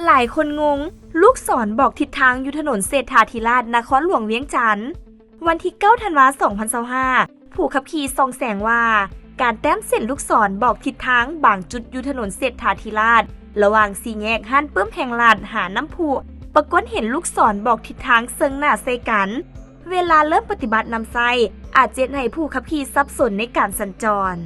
ຫຼາຍຄົນງົງ ລູກສອນບອກທິດທາງຢູ່ຖະໜົນເສດຖາທິລາດ ນະຄອນຫຼວງວຽງຈັນ. ວັນທີເກົ້າ ທັນວາ ສອງພັນຊາວຫ້າ ຜູ້ຂັບຂີ່ສ່ອງແສງວ່າ ການແຕ້ມເສັ້ນລູກສອນບອກທິດທາງບາງຈຸດຢູ່ຖະໜົນເສດຖາທິລາດ ລະຫວ່າງສີ່ແຍກຮ້ານປຶ້ມແຫ່ງລັດຫານ້ຳພຸ ປາກົດເຫັນລູກສອນບອກທິດທາງເຊິ່ງໜ້າໃສ່ກັນ. ເວລາເລີ່ມປະຕິບັດນຳໃຊ້ ອາດເຮັດໃຫ້ຜູ້ຂັບຂີ່ສັບສົນໃນການສັນຈອນ.